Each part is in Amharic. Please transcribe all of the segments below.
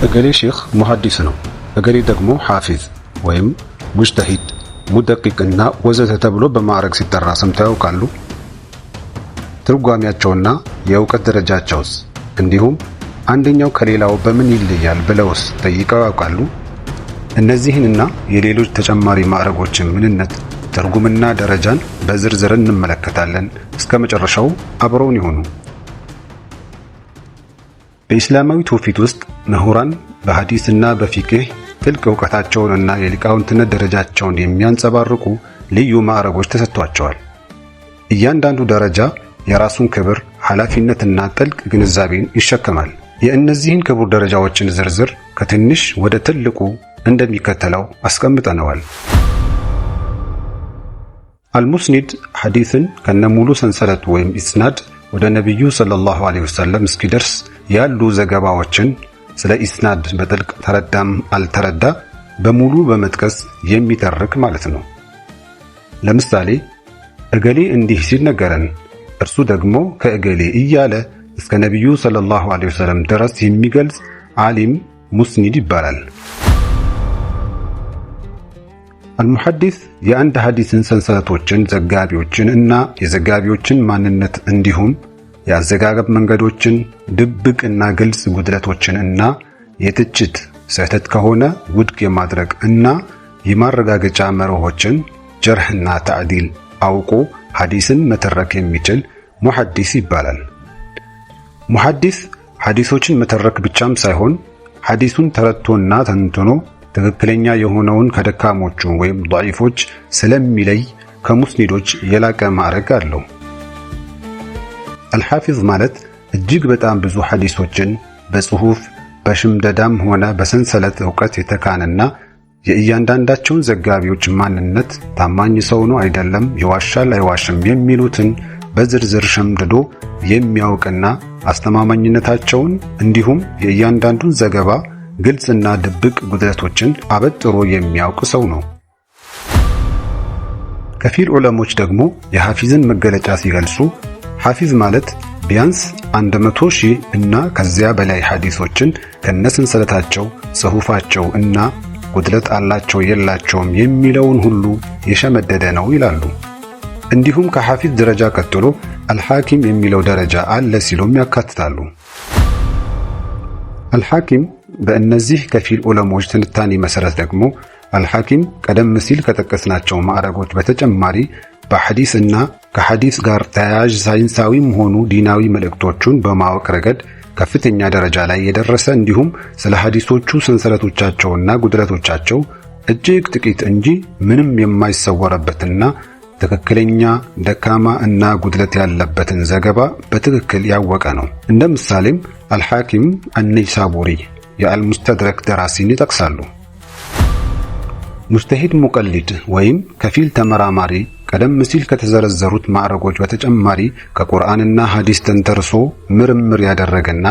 እገሌ ሼኽ ሙሐዲስ ነው፣ እገሌ ደግሞ ሐፊዝ ወይም ሙጅተሂድ፣ ሙደቂቅና ወዘተ ተብሎ በማዕረግ ሲጠራ ሰምተው ያውቃሉ? ትርጓሜያቸውና የእውቀት ደረጃቸውስ እንዲሁም አንደኛው ከሌላው በምን ይለያል ብለውስ ጠይቀው ያውቃሉ? እነዚህንና የሌሎች ተጨማሪ ማዕረጎችን ምንነት፣ ትርጉምና ደረጃን በዝርዝር እንመለከታለን። እስከ መጨረሻው አብረውን ይሁኑ። በኢስላማዊ ትውፊት ውስጥ ምሁራን በሐዲስና በፊቅህ ጥልቅ እውቀታቸውንና የሊቃውንትነት ደረጃቸውን የሚያንጸባርቁ ልዩ ማዕረጎች ተሰጥቷቸዋል። እያንዳንዱ ደረጃ የራሱን ክብር፣ ኃላፊነትና ጥልቅ ግንዛቤን ይሸከማል። የእነዚህን ክቡር ደረጃዎችን ዝርዝር ከትንሽ ወደ ትልቁ እንደሚከተለው አስቀምጠነዋል። አልሙስኒድ ሐዲስን ከነሙሉ ሰንሰለቱ ወይም ኢስናድ ወደ ነቢዩ ሰለላሁ ዐለይሂ ወሰለም እስኪደርስ ያሉ ዘገባዎችን ስለ ኢስናድ በጥልቅ ተረዳም አልተረዳ በሙሉ በመጥቀስ የሚተርክ ማለት ነው። ለምሳሌ እገሌ እንዲህ ሲል ነገረን፣ እርሱ ደግሞ ከእገሌ እያለ እስከ ነቢዩ ሰለላሁ ዐለይሂ ወሰለም ድረስ የሚገልጽ ዓሊም ሙስኒድ ይባላል። አልሙሐዲስ የአንድ ሐዲስን ሰንሰለቶችን፣ ዘጋቢዎችን እና የዘጋቢዎችን ማንነት እንዲሁም የአዘጋገብ መንገዶችን፣ ድብቅ እና ግልጽ ጉድለቶችን እና የትችት ስህተት ከሆነ ውድቅ የማድረግ እና የማረጋገጫ መርሆችን ጀርህና ተዕዲል አውቆ ሐዲስን መተረክ የሚችል ሙሐዲስ ይባላል። ሙሐዲስ ሐዲሶችን መተረክ ብቻም ሳይሆን ሐዲሱን ተረድቶና ተንትኖ ትክክለኛ የሆነውን ከደካሞቹ ወይም ضዒፎች ስለሚለይ ከሙስኒዶች የላቀ ማዕረግ አለው። አልሐፊዝ ማለት እጅግ በጣም ብዙ ሐዲሶችን በጽሑፍ በሽምደዳም ሆነ በሰንሰለት ዕውቀት የተካነና የእያንዳንዳቸውን ዘጋቢዎች ማንነት፣ ታማኝ ሰው ነው አይደለም፣ ይዋሻል አይዋሽም የሚሉትን በዝርዝር ሸምድዶ የሚያውቅና አስተማማኝነታቸውን እንዲሁም የእያንዳንዱን ዘገባ ግልጽና ድብቅ ጉድለቶችን አበጥሮ የሚያውቅ ሰው ነው። ከፊል ዑለሞች ደግሞ የሐፊዝን መገለጫ ሲገልጹ ሐፊዝ ማለት ቢያንስ 100,000 እና ከዚያ በላይ ሐዲሶችን ከነሰንሰለታቸው፣ ጽሑፋቸው እና ጉድለት አላቸው የላቸውም የሚለውን ሁሉ የሸመደደ ነው ይላሉ። እንዲሁም ከሐፊዝ ደረጃ ቀጥሎ አልሐኪም የሚለው ደረጃ አለ ሲሉም ያካትታሉ። አልሐኪም በእነዚህ ከፊል ዑለሞች ትንታኔ መሰረት ደግሞ አልሐኪም ቀደም ሲል ከጠቀስናቸው ማዕረጎች በተጨማሪ በሐዲስ እና ከሐዲስ ጋር ተያያዥ ሳይንሳዊም ሆኑ ዲናዊ መልእክቶቹን በማወቅ ረገድ ከፍተኛ ደረጃ ላይ የደረሰ እንዲሁም ስለ ሐዲሶቹ ሰንሰለቶቻቸውና ጉድለቶቻቸው እጅግ ጥቂት እንጂ ምንም የማይሰወረበትና ትክክለኛ፣ ደካማ እና ጉድለት ያለበትን ዘገባ በትክክል ያወቀ ነው። እንደ ምሳሌም አልሐኪም አነይሳቡሪ የአልሙስተድረክ ደራሲን ይጠቅሳሉ። ሙጅተሂድ ሙቀሊድ ወይም ከፊል ተመራማሪ ቀደም ሲል ከተዘረዘሩት ማዕረጎች በተጨማሪ ከቁርአንና ሐዲስ ተንተርሶ ምርምር ያደረገና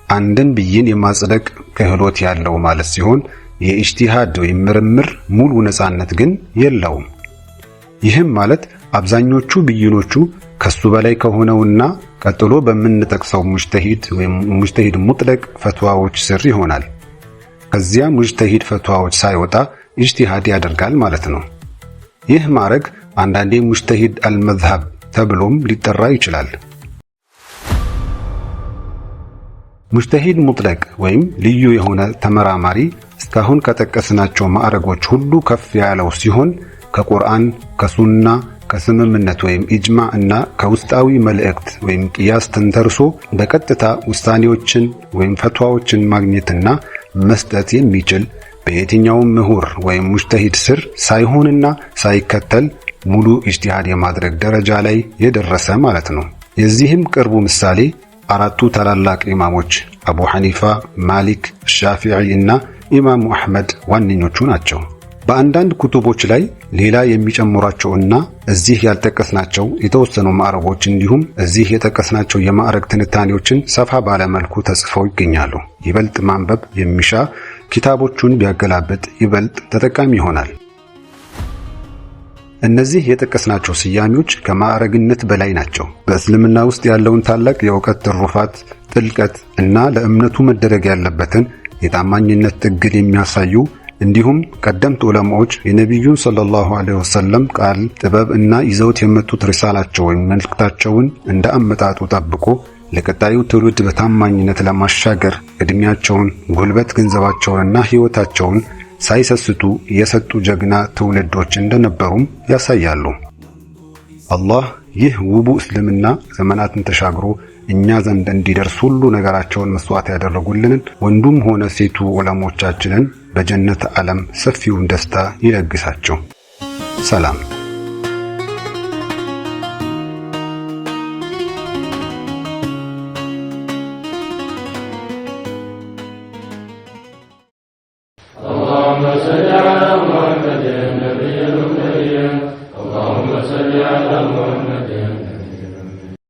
አንድን ብይን የማጽደቅ ክህሎት ያለው ማለት ሲሆን የኢጅቲሃድ ወይም ምርምር ሙሉ ነፃነት ግን የለውም። ይህም ማለት አብዛኞቹ ብይኖቹ ከሱ በላይ ከሆነውና ቀጥሎ በምንጠቅሰው ሙጅተሂድ ወይም ሙጅተሂድ ሙጥለቅ ፈትዋዎች ስር ይሆናል። ከዚያ ሙጅተሂድ ፈትዋዎች ሳይወጣ ኢጅቲሃድ ያደርጋል ማለት ነው። ይህ ማዕረግ አንዳንዴ ሙጅተሂድ አልመዝሀብ ተብሎም ሊጠራ ይችላል። ሙጅተሂድ ሙጥለቅ ወይም ልዩ የሆነ ተመራማሪ እስካሁን ከጠቀስናቸው ማዕረጎች ሁሉ ከፍ ያለው ሲሆን ከቁርአን፣ ከሱና፣ ከስምምነት ወይም ኢጅማዕ እና ከውስጣዊ መልእክት ወይም ቅያስ ተንተርሶ በቀጥታ ውሳኔዎችን ወይም ፈትዋዎችን ማግኘትና መስጠት የሚችል በየትኛውም ምሁር ወይም ሙጅተሂድ ስር ሳይሆንና ሳይከተል ሙሉ ኢጅቲሃድ የማድረግ ደረጃ ላይ የደረሰ ማለት ነው። የዚህም ቅርቡ ምሳሌ አራቱ ታላላቅ ኢማሞች አቡ ሐኒፋ፣ ማሊክ፣ ሻፊዒ እና ኢማሙ አሕመድ ዋነኞቹ ናቸው። በአንዳንድ ኩቱቦች ላይ ሌላ የሚጨምሯቸውና እዚህ ያልጠቀስናቸው የተወሰኑ ማዕረጎች እንዲሁም እዚህ የጠቀስናቸው የማዕረግ ትንታኔዎችን ሰፋ ባለ መልኩ ተጽፈው ይገኛሉ። ይበልጥ ማንበብ የሚሻ ኪታቦቹን ቢያገላብጥ ይበልጥ ተጠቃሚ ይሆናል። እነዚህ የጠቀስናቸው ስያሜዎች ከማዕረግነት በላይ ናቸው። በእስልምና ውስጥ ያለውን ታላቅ የእውቀት ትሩፋት ጥልቀት እና ለእምነቱ መደረግ ያለበትን የታማኝነት ጥግን የሚያሳዩ እንዲሁም ቀደምት ዑለማዎች የነቢዩን ሰለላሁ ዐለይሂ ወሰለም ቃል፣ ጥበብ እና ይዘውት የመጡት ሪሳላቸው ወይም መልእክታቸውን እንደ አመጣጡ ጠብቆ ለቀጣዩ ትውልድ በታማኝነት ለማሻገር ዕድሜያቸውን፣ ጉልበት፣ ገንዘባቸውንና ሕይወታቸውን ሳይሰስቱ የሰጡ ጀግና ትውልዶች እንደነበሩም ያሳያሉ። አላህ ይህ ውቡ እስልምና ዘመናትን ተሻግሮ እኛ ዘንድ እንዲደርስ ሁሉ ነገራቸውን መስዋዕት ያደረጉልንን ወንዱም ሆነ ሴቱ ዑለሞቻችንን በጀነት ዓለም ሰፊውን ደስታ ይለግሳቸው። ሰላም።